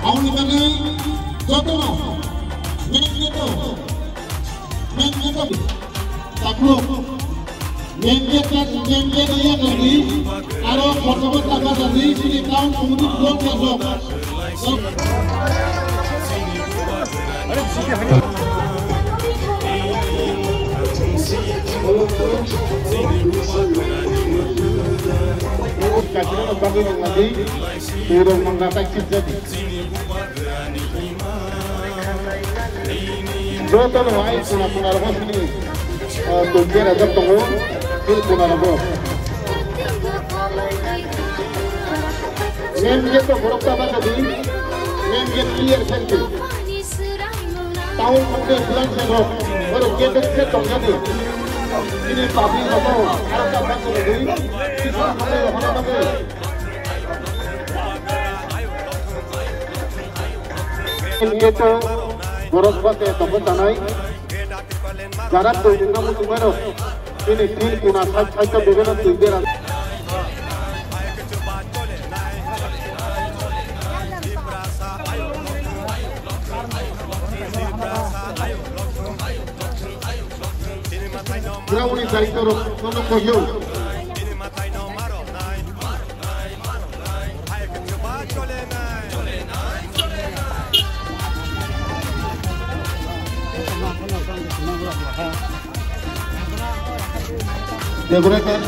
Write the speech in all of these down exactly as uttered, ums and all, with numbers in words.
Aboni bagwi jotono main gate-o, main gate-o takhuk, main gate, main gate-o yakardi, aro kotobo taka jadi sini town committee block ya sok. Kasino no bagwi nangmani, twi rok mangna tai chip jadi. Joto no ai kuna kuna rok sini, ah, tongke rajak tongo, twi kuna rok. Main gate to borok ta basa di, main gate clear sante. Town committee plan se rok, borok gate gate tong jadi. Ini public rok, arok ta basa di, kisah sampai rok hana bagi. Gate borok base tongwi tanai. Jara twi ringna muchungmano. Ini tin kuna side side to bebeno twi bera. Ground ni jai to rok kono koyo. Decorator,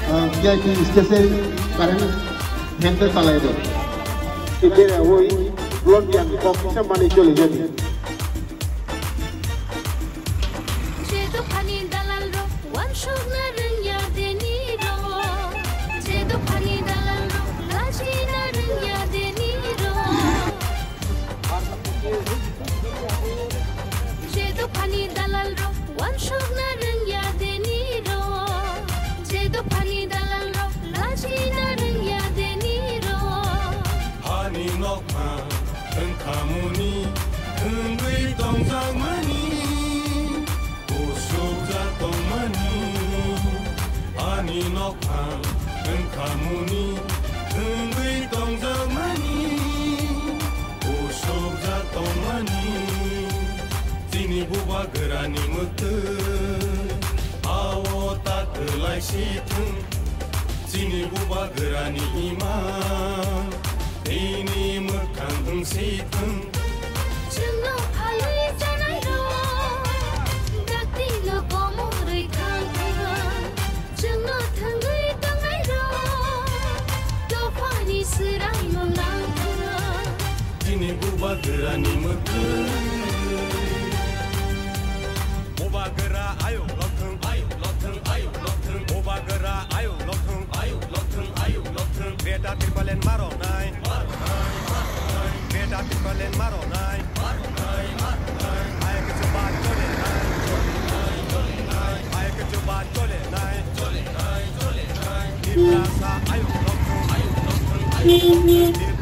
uh, V I P stage current handle chalai do. Ibere oi, blond yang kok kisa mani chole jadi. Je dophani dalal rok wansokna rwngya deni rok. Je dophani dalal rok lachina rwngya deni rok. Je dophani dalal rok wansokna rwngya deni rok. Je dophani dalal rok lachina rwngya deni rok. Hani nokha wngkhamuni wngwi tongjakmani, usukjak tongmani. Ani nokha wngkhamuni wngwi tongjakmani, usukjak tongmani. Chini bubagrani mwktwi ao ta kwlai si thwng. Chini bubagrani ima, nini mwkhang wngsi thwng. Chwngno phalwi chanai rok, dakti no komorwi thang thang. Chwngno thangwi tongnai rok, dophani swraimung nang thang. Chini bubagrani mwkhwi. Bubagra ayuk lokthwng, ayuk lokthwng, ayuk lokthwng. Bubagra ayuk lokthwng, ayuk lokthwng, ayuk lokthwng. Beta tripalen maronai, maronai, maronai. Beta tripalen maronai, maronai, maronai. Ayuk chuba cholenai, cholenai, cholenai. Ayuk chuba cholenai, cholenai, cholenai. Tiprasa ayuk lokthwng, ayuk lokthwng, ayuk lokthwng.